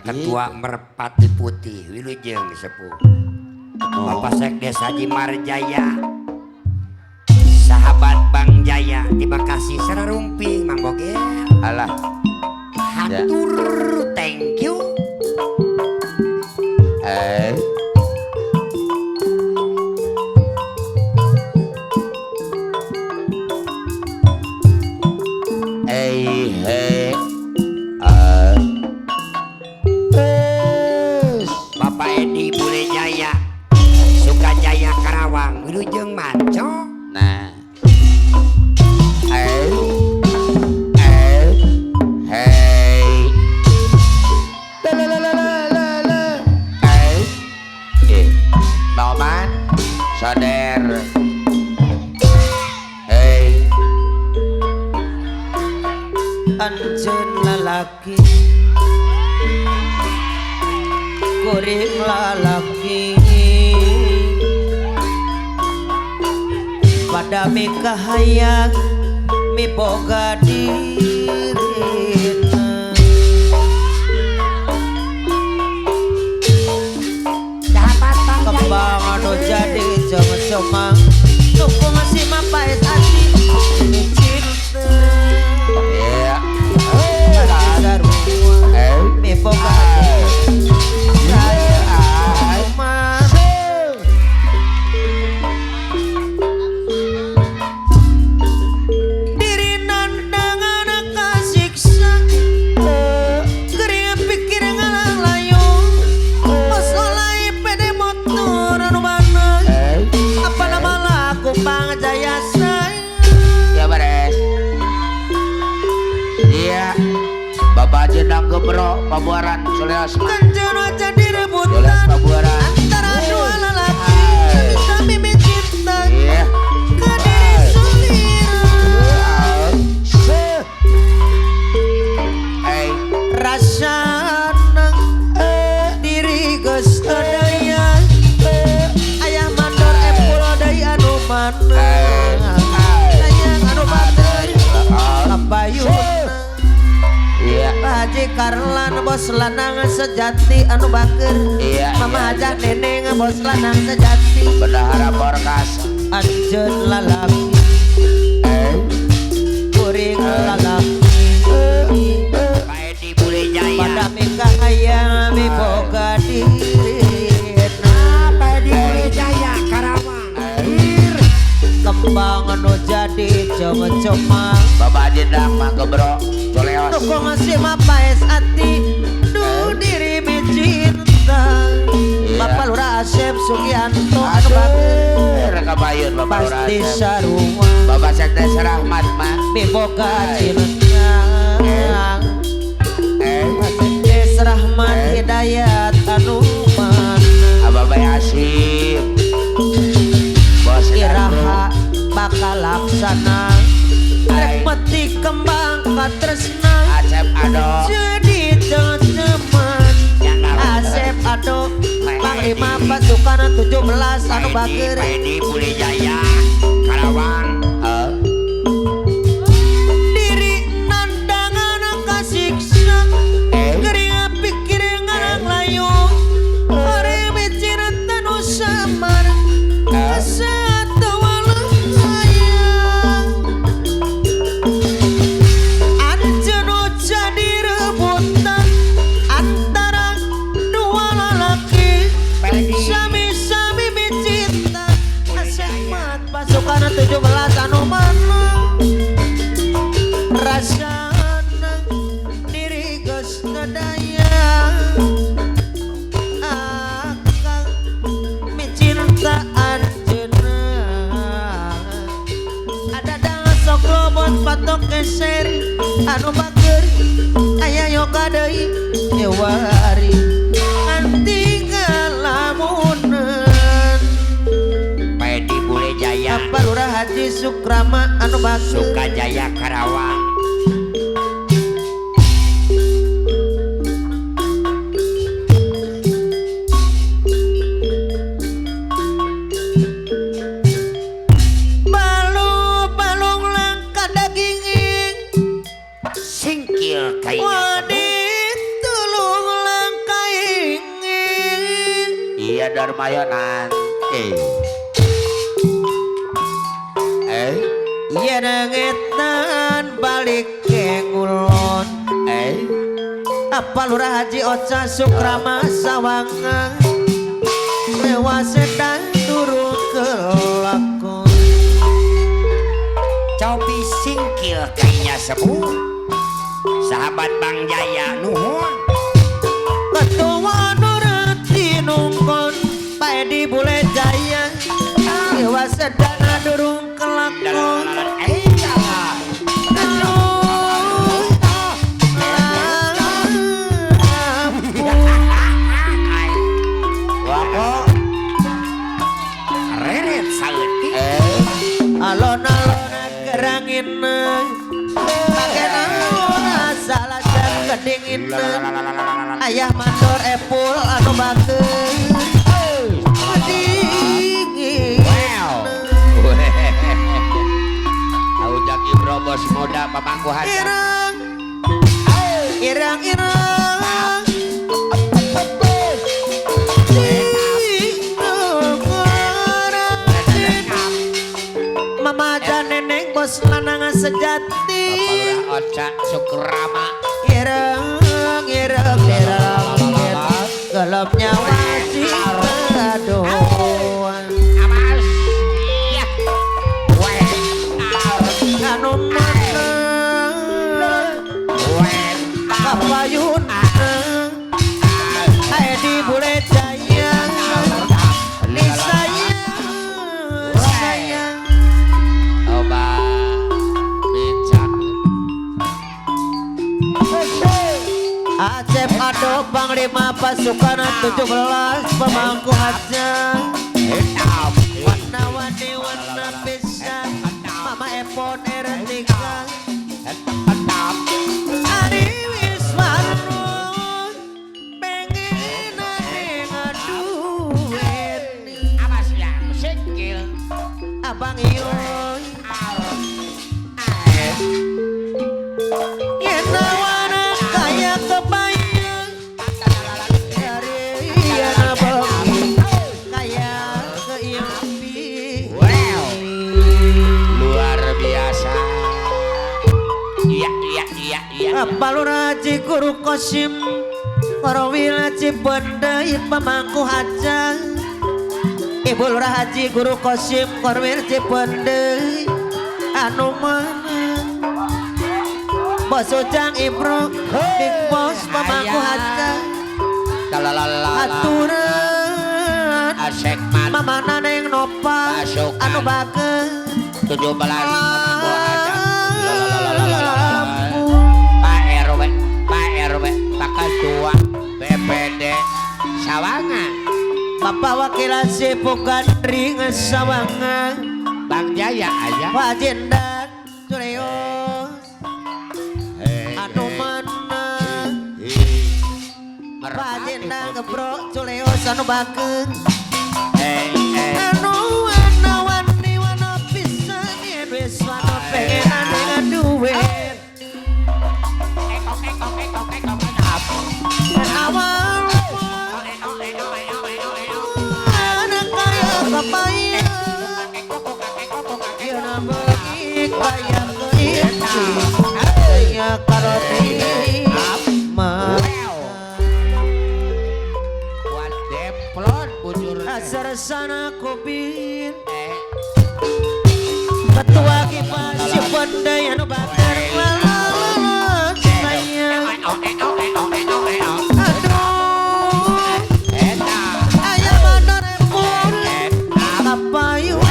Ketua Merpati Putih Wilujeng Sepuh. Bapak Sekdes Haji Marjaya, sahabat Bang Jaya, terima kasih sararumping Mang Bogel. Alah. Hatur, thank you. Eh. Eh, he. Ah. Bapak Edi Bule Jaya, Sukajaya Karawang, Wilujeng Manco. Nah. Eh. Eh. Hey. La la la la la la. Eh. Eh. Bang Oman, sader. Hey. Anjeun lalaki kuring lalaki pada mikahayang miboga dirina Sahabat Bang Jaya. Kembang anu jadi jeng semang nuku masih mapaes ati cinta. Iya. Sarua Eh. miboga Iya. Diri nandangan kasiksa gering pikir ngalang layu bos olai pede motor anu mana Eh. apa nama laku Bang Jaya saya. Ya beres. Iya. Bapak Jenang Gebro Pabuaran Soleos. Kanjeng jadi Soleos rebutan Pabuaran. antara dua lelaki sami mencinta Iya. ke diri selira. Eh. Rasa nang diri geus teu daya ayah mandor empul deui anu mana sayang anu batur kapayunna. Iya. Pak Haji Karlan bos lanang sejati anu baker. Iya, Mama iya. Hajah Neneng bos lanang sejati. Bendahara Porkas. Anjeun lalaki Eh. kuring lalaki Pak Edi Bule Jaya. pada mikahayang miboga dirina Pak Edi Bule Jaya Karawang. Kembang anu jadi cuma-cuma Bapak Jenang Mang Gebro Soleos. Nuku ngasih mapaes ati du diri cinta. Bapak Lurah Asep Sugianto anu bager Aduh, Rekabayun Bapak Lurah pasti Asep. sarua Bapak Sekdes Rahmat Ma. miboga cinta. Eh. Sekdes Rahmat Hidayat anu mana Abah Yasim. Bos iraha bakal laksana rek meti kembang katresna Acep Ado. jadi teman Asep Ado Panglima pasukan 17 anu bager. Pak Edi Bule Jaya Karawang. Eh. Diri nandangan kasiksa Eh. gering pikir ngarang layu ore bicara nu samar satu hayang anjeun jadi rebutan antara dua lalaki sami-sami mencinta Asep mat pasukan 17 anu mana rasana diri geus teu daya akang mencinta anjeunna ada dang sok robot patok keser anu bager aya yoga deui ewari nganti ngalamunan. Pak Edi Bule Jaya Bapak Lurah Haji Sukrama anu bager. Sukajaya Karawang. Balu balung langka daging Singkil kayaknya. Wadi tulung lang Jaya Darmayonan. Yen ngetan balik ke ngulon. Apa Lurah Haji Oca Sukrama Sawangan lewas sedang turun kelakon. Cobi singkil kayaknya sepuh. Sahabat Bang Jaya nuhun. Ketua Nurati nungkon Pak Edi Bule Jaya lewas sedang durung kelakon. Alon-alon kerangin salah kedinginan ayah mandor epul anu bateun dingin. Ujang Ibro bos muda pamangku hajat. Irang irang irang Mama aja neneng bos lanangan sejati. Bapak Lurah Oca Sukrama. Ireng ireng ireng gelap nyawa cipadoan. Awas. Iya. Weh. Anu mana Weh. kapayun Edi Bule Jaya ni sayang sayang. Oba becak. Acep Ado Panglima Pasukan 17 pemangku hajat. Warna-warni warna pisan Mama Epon R3 Ari Wiswaro pengen ngaduweni. Awas ya, sikil. Abang Iyoy yen nawana kaya kebayang dari yen bengi kaya keimpi. Wow. Luar biasa. Iya iya iya iya. Apa Lurah Haji Guru Kosim Korowil Cibendai pemangku hajat. Ibu Lurah Haji Guru Kosim Korwil Cibendai anu mana Bos Ujang Ibro Big Boss pemangku hajat. Aturan Asek man Mama Naneng Nopa Pasukan. anu bageun 17 pemangku hajat. Pak RW, Pak RW, Pak Ketua BPD Sawangan. Bapak Wakil Sipukan Ring Sawangan. Bang Jaya aja. Pak Jendan Culeos anu mana Pak Jendan Gebro Culeos anu bageun anu wana wani wana pisan yen wis wana pengen ane duwe. Awal anak kaya kebayang yen bengi kaya keimpi kaya karoti mah. Kuat demplon bujur. Asar sana kubir ketua kipas si pandai anu bakar lalala sayang. Aduh ayah mandor epul kapayun.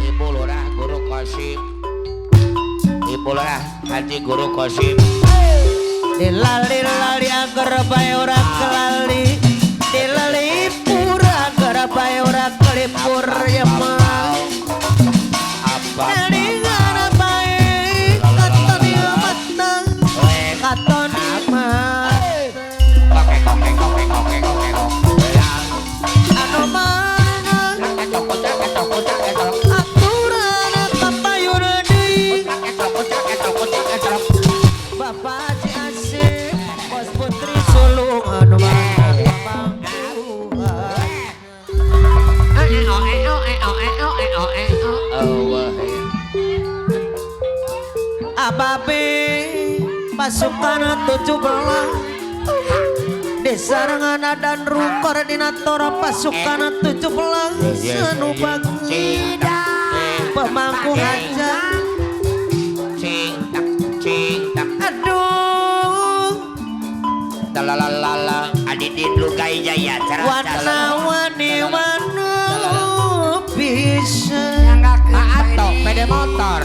Ibu Lurah Guru Kosim. Ibu Lurah Haji Guru Kosim. Dilali lali agar bae ora kelali. Dilali pura agar bae ora kelipur ya mah. Apa Kelingan bae katon ya mata katon mata. Anu mana aturan kapayun deui. Bapak Haji Asep Bos Putri Sulung. Pasukan 17 Desa dan ru koordinator pasukan 17 anu bagus pemangku hajat aduh talalala Adidin Lugai Jaya warna-warni warna bisa atau pede motor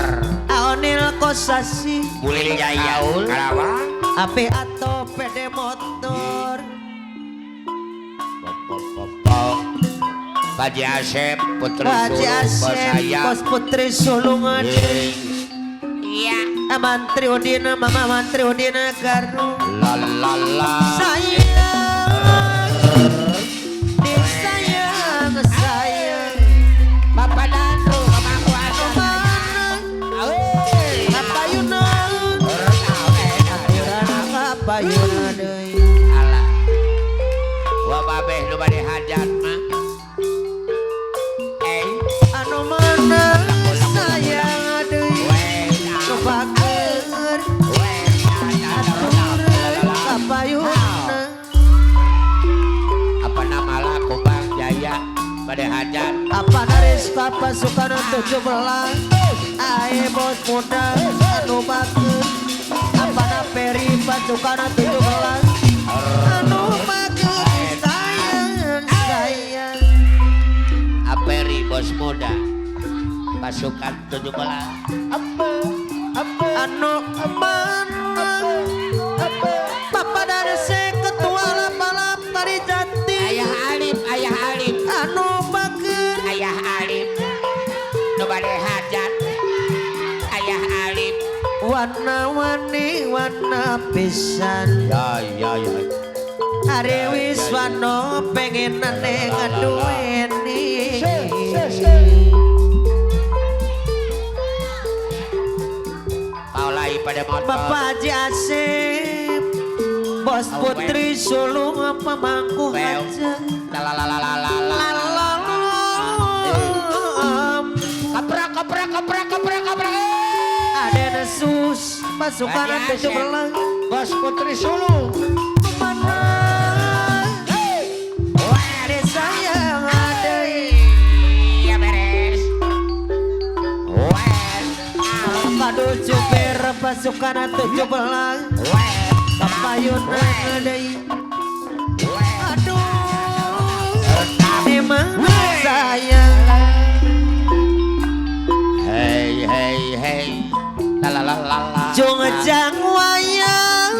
Aonil Kosasi Mulai Jaya Karawang AP atau pede motor Haji Asep Putri Haji Asep Bos Putri Sulung iya Mantri Udina Mama Mantri Udina Gardu la la la sayang disayang sayang Bapak Dandru pemangku mana kapayuna kapayuna deui alah wa babeh nu bade hajat mah anu mana sayang deui nu bager aturan kapayuna apa nama laku Bang Jaya bade hajat apa naris pasukan 17 ae bos muda anu bager apa na peri pasukan 17 anu bager sayang sayang Aperi bos muda pasukan 17 apa apa anu mana Papa Darse ketua lapalap tari jati Ayah Alif Ayah Alif anu bager Ayah Alif nu bade hajat Ayah Alif warna-warni warna pisan ya ya ya Ari Wiswano pengen nane ngadueni Paulai pada motor Bapak Haji Asep Bos Putri Sulung pemangku hajat Lalalala kaprak kaprak kaprak kaprak kaprak Ada sus pasukan 17 Bos Putri Sulung mana desa yang ada ya beres kado cupir pasukan 17 kapayun deui aduh di mana sayang hey hey hey lalalala jong wayang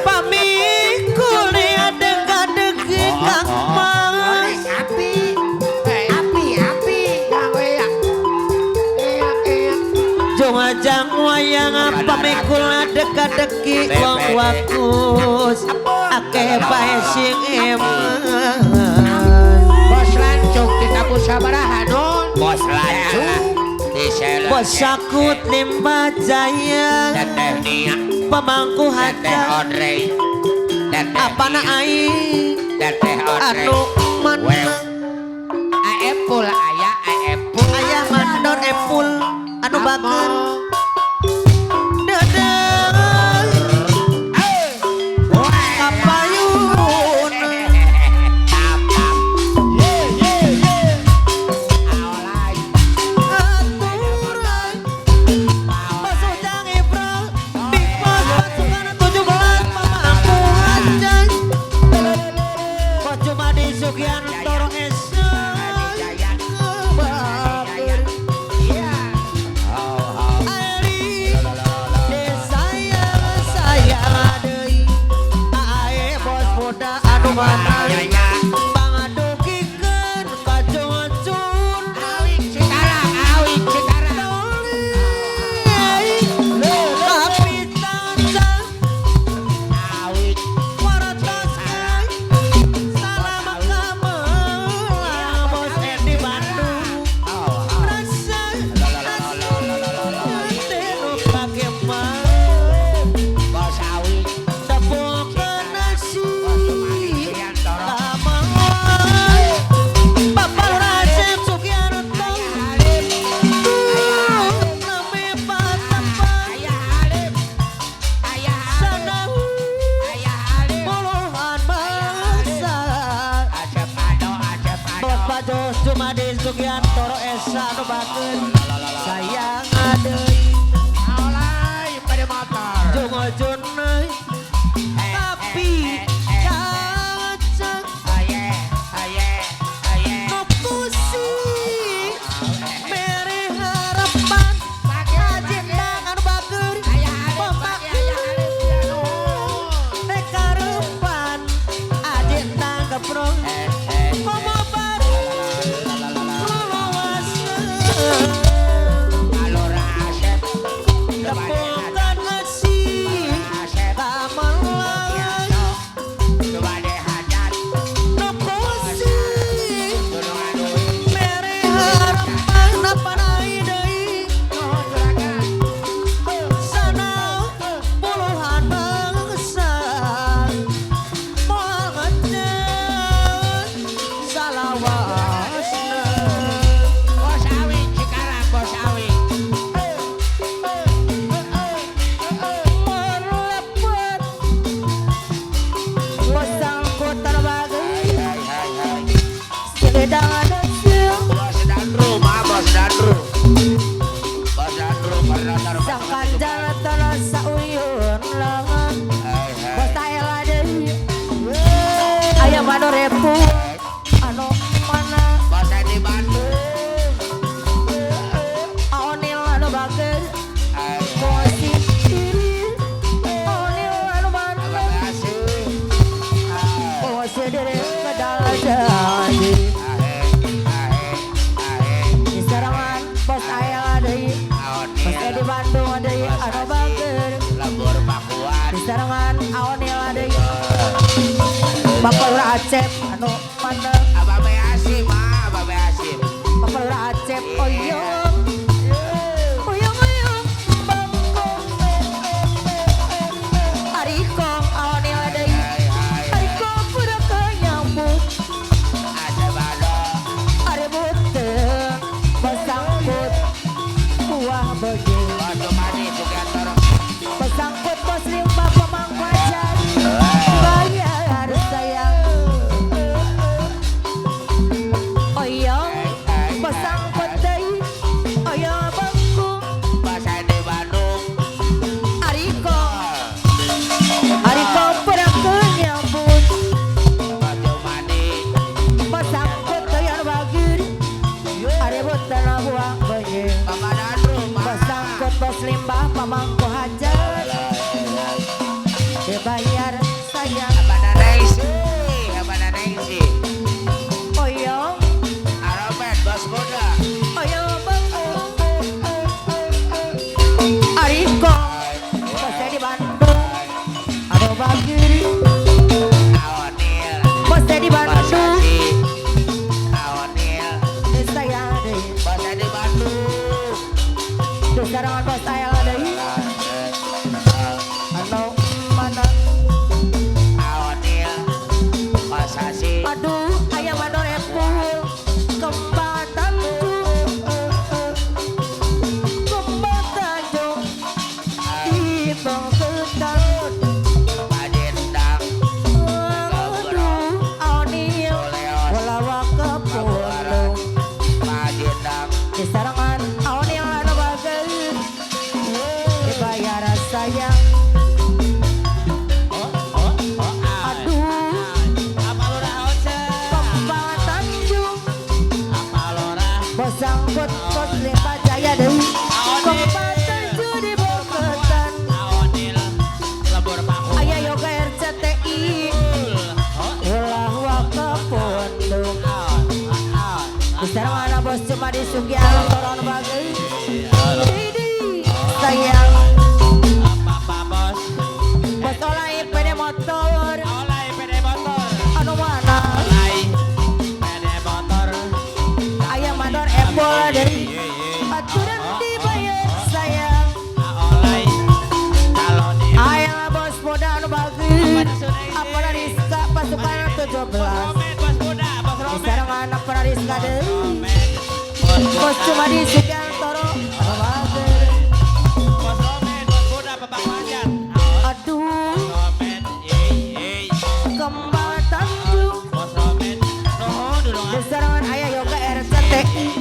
pamikul adeg-adeg kang mas api api api jong wayang pamikul adeg-adeg wong wakus akeh bae sing eman bos lancung kita musabaraha nun bos lancung bos sakut limba jaya teteh Nia pemangku teteh hajat Andre teteh apa na ai teteh Andre anu mana Aepul ayah Aepul ayah mandor Epul anu bager dedeng kapayun aturan Bos Ujang Ibra Big Boss pasukan 17 pemangku hajat Bos Jumadi Sugiantoro Esa bager Ari desa yang sayang deui ae bos muda anu mana pangadugikeun ka cuncun tapi tancang warataskeun salam kameula bos Edi Bandung rasa asli nu bagaimana tepuk nasi Sugiantoro Esa anu bageun sayang adeui Aolai pada motor. Jongojun tapi kacang Aye, aye, aye. Nu kusi mere harapan ajendang anu bager pemakeun nek karepan ajendang geprong komo baru luluwasna Alora Asep. tepukan asih Asep. kamelang Subade hajat. Nu kusi Gunung Adui. mere harapan apa naik deui Nuhun juragan. sana puluhan bangsa moal ngecen salawasna. Bos Awi Cikarang, Bos Awi. Melepet bosangkut terbagai Hai, hai, hai. sedang ada siang Bos Dandru, ma Bos Dandru. Bos Dandru, koordinator. sangkan jalan tanah sauyun langan Hai, hai. bos taela deui aya madorepu anu mana. Bos Edi Bandung. Aonil anu bager Hai, hai. Mosi diri Aonil anu Abang Bandung Asih. Hai. Mosi diri kedal jadi Ahe, ahe, ahe. di serangan bos Ayla deui bos Aonil. Edi Bandung deui anu bager Lembur Pakuan. di serangan Aonil deui Bapak Lurah Acep anu mana. Abang Asim, ma, Abang Asim. Bapak Lurah Acep oyong oyong oyong bangkong Arikong Aonil deui Hai, hai. Arikong kudu kenyambut Ada bado. Ari buteng besangkut buah bege Bos Jumadi Sugiantoro. besangkut bos limba pemangkajan bayar sayang oyong besangkut deui oyong bangku Bos Edi Bandung. Ariko Ariko pernah kenyambut Bos Jumadi. besangkut deui anu bagir Ari buteng buah bege Bapak Dandru, ma. besangkut bos limbah pamangku hajat dibayar sayang Abang Nanengsi, Abang Nanengsi. oyong Aromet, Bos Muda. oyong bangku Ariko bos di Bandung anu bagir Aonil. bos di Bos Bandung Haji. Aonil. sayang deui Bos Edi Bandung. di sarangan bos aya deui anu mana. Aonil. Bos Haji. Aduh aya mandor epul kembang Tanjung kembang Tanjung di Bangketan. Padendang. Aduh Aonil Soleos. walawa kepulung Padendang. di sarangan Aonil anu bageul dibayar sayang. Aduh kembang Tanjung bosangkut bos limpa jaya deui kembang Tanjung di Bangketan aya yoga RCTI ulah wakapundung di sarangan bos cuma di Sugiantoro anu bageul Didi sayang bos oleh PD motor anu mana aya mandor epol deui aturan dibayar sayang aya bos muda anu bageul apa Rizka pasukan 17 di sarangan apa Rizka deui bos cuma di Sugiantoro anu bageul aduh kembang Tanjung di sarangan aya yoga RCTI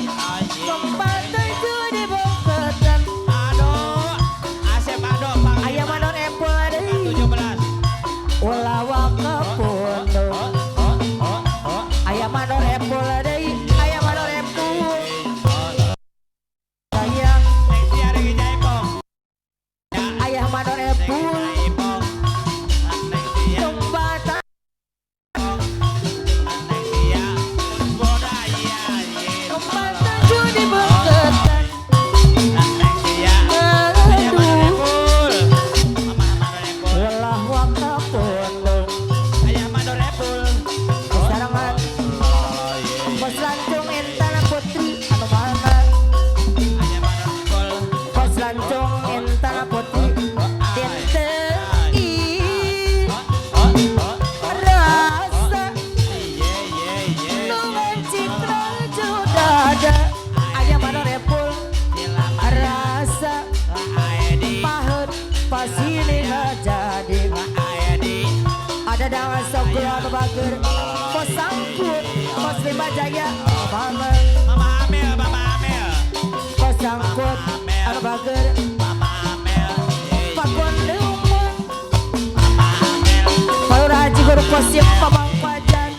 Guru Kosim Pamangku Hajat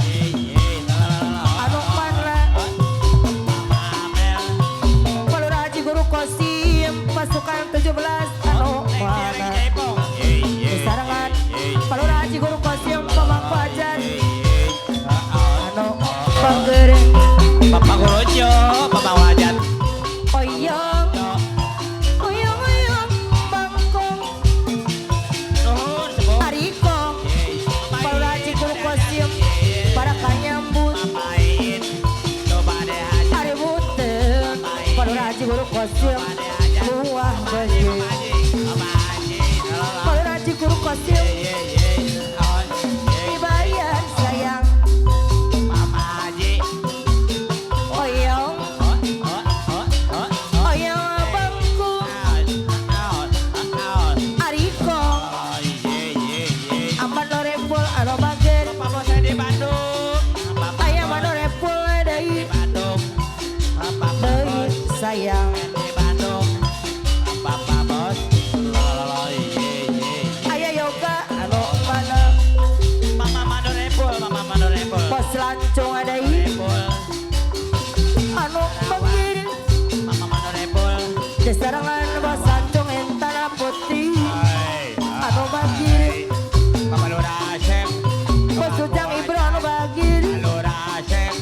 anu mana Pak Lurah Haji Guru Kosim pasukan 17 anu mana sarangan Pak Lurah Haji Guru Kosim Pamangku Hajat anu panggeureung Bapak Gurujo, Bapak Wajat. Oyong oyong oyong bangkong Nuhun sepuh. Ariko Pak Lurah Haji Guru Kosim para kanyambut Ari buteun Pak Lurah Haji Guru Kosim luah beungeut Pak Lurah Haji Guru Kosim dibayar sayang oyong oyong abangku Ariko aman norepul anu bager aya manorepul deui deui sayang aya yoga anu mana pos lancung deui anu mengiring desarangan bos lancung entana putih anu bagir bos ujang ibro anu bagir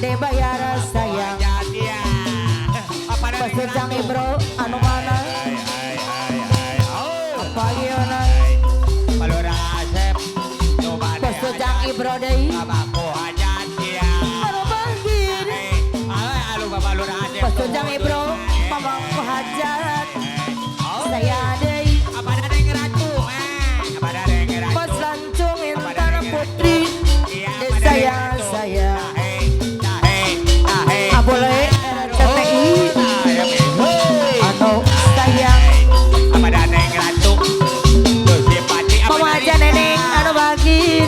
dibayar sayang bos ujang ibro anu mana apa ieu bos ujang ibro deui anu bagir bos ujang ibro pamangku hajat saya deui bos lancung entana putri saya saya boleh RCTI anu sayang Mama neneng anu bagir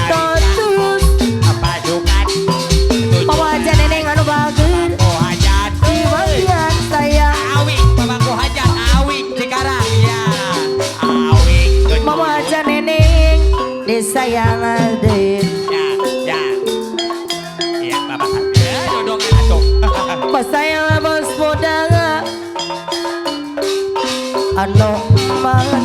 totus Mama neneng anu bagir di bagian saya Mama neneng di sayang deui Bos saya bos muda anu mana